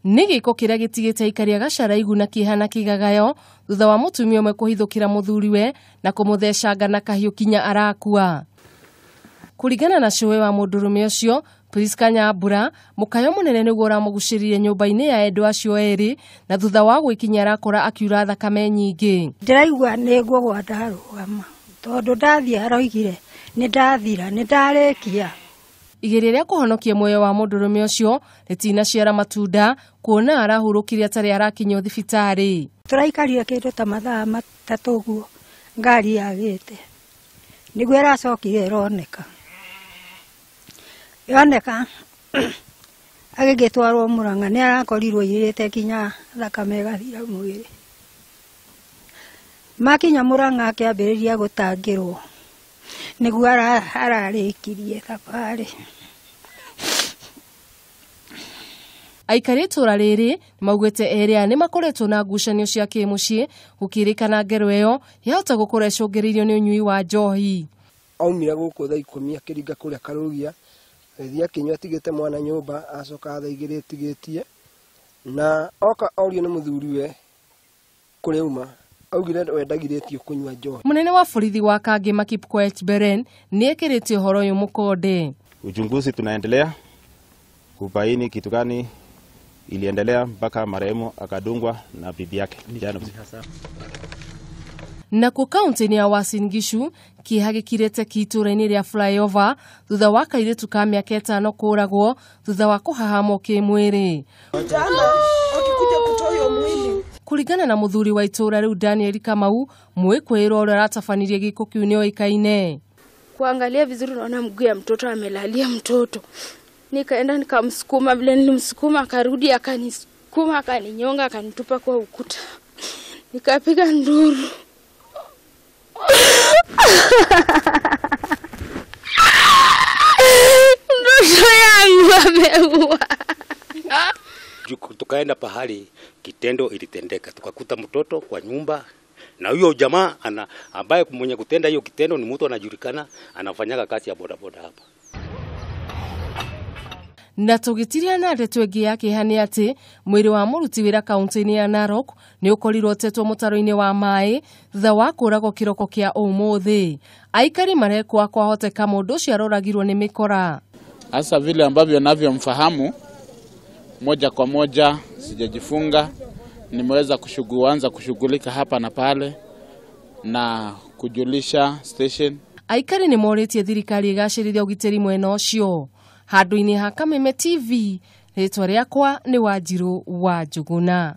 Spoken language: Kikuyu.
Nĩ gĩko kĩrĩa gĩtigĩte aikari a Gacharaigu na kĩeha na kĩgagayo thutha wa mũtumia ũmwe kũhithũkĩra mũthuriwe na kũmũthecanga na kahiũ kinya arakua. Kũringana na cũwe wa mũndũrũme ũcio Priska Nyambura, mũkayo mũnene nĩguo ũramũgucĩrĩirie nyũmba-inĩ ya endwa acio erĩ na thutha wa gwĩkinyia arakora akiura thakame nyingĩ. Ndĩraigua nĩ ngũgwa ndarũgama tondũ ndathiĩ aroigire nĩ ndathira nĩ ndarĩkia. Igeria rĩa kũhonokia muoyo wa mũndũrũme ũcio rĩtinaciara matunda kuona arahurũkire atarĩ arakinyio thibitarĩ. Tũraikarire kĩndũ ta mathaa 3 ũguo ngari yagĩte nĩguo ĩracokire ĩroneka. Yoneka agĩgĩtwarwo Murang'a nĩ arakorirwo airĩte kinya thakame ĩgathira mwĩrĩ. Makinya Murang'a akĩambĩrĩria gũtangĩrwo nĩguo ararĩkirie thabarĩ. Aikari itũra rĩrĩ maugĩte erĩ aya nĩmakoretwo na ngucanio cia kĩmũciĩ gũkĩrĩkana ngero ĩyo yahota gũkorwo ĩcũngĩrĩirio nĩ ũnyui wa njohi. Aumire gũkũ thaa 10 akĩringa kũrĩa Karũgia agĩthiĩ akĩnyua atigĩte mwana nyũmba acoka thaa 2 ĩtigĩtie na oka orio nĩ mũthuriwe kũrĩa auma augire we ndagirĩtio kũnyua njohi. Mũnene wa borithi wa Kangema Kipkoech Beren nĩekĩrĩte ũhoro ũyũ mũkonde. Uchunguzi tunaendelea kubaini kitu gani iliendelea mpaka marehemu akadungwa na bibi yake jana. Na ku kaunti-inĩ ya Uasin Gishu kĩeha gĩkirĩte ki itũũra-inĩ rĩa Flyover thutha wa kairĩtu ka mĩaka 5 kũũragwo thutha wa kũhahamwo kĩmwĩrĩ. Kũringana na mũthuri wa itũũra rĩu Daniel Kamau, mwĩkũĩrwo ũrĩa ũratabanirie gĩko kĩu nĩoĩkaine. Kuangalia vizuri naona mguu ya mtoto amelalia mtoto. Nikaenda nikamsukuma, vile nilimsukuma akarudi akanisukuma akaninyonga akanitupa kwa ukuta. Nikapiga nduru. Mtoto yangu ameua. Tukaenda pahali kitendo ilitendeka, tukakuta mtoto kwa nyumba na huyo jamaa ambaye mwenye kutenda hiyo kitendo ni mtu anajulikana, anafanyaga kazi ya bodaboda hapa. Na tũgĩtiria na ndeto ĩngĩ ya kĩeha nĩ atĩ mwĩrĩ wa mũruti wĩra kaunti-inĩ ya Narok nĩ ũkorirwo ũtetwo mũtaro-inĩ wa maĩ thutha wa kũũragwo kĩroko kĩa ũmũthĩ. Aikari marekwa kwahoteka mũndũ ũcio aroragirwo nĩ mĩkora. Hasa vile ambavyo navyomfahamu moja kwa moja sijajifunga, nimeweza kuanza kushughulika hapa na pale na kujulisha station. Aikari nĩ morĩtie thirikari ĩgacĩrithia ũgitĩri mwena ũcio. Handũ-inĩ ha Kameme TV, rĩtwa rĩakwa nĩ Wanjirũ wa Njuguna.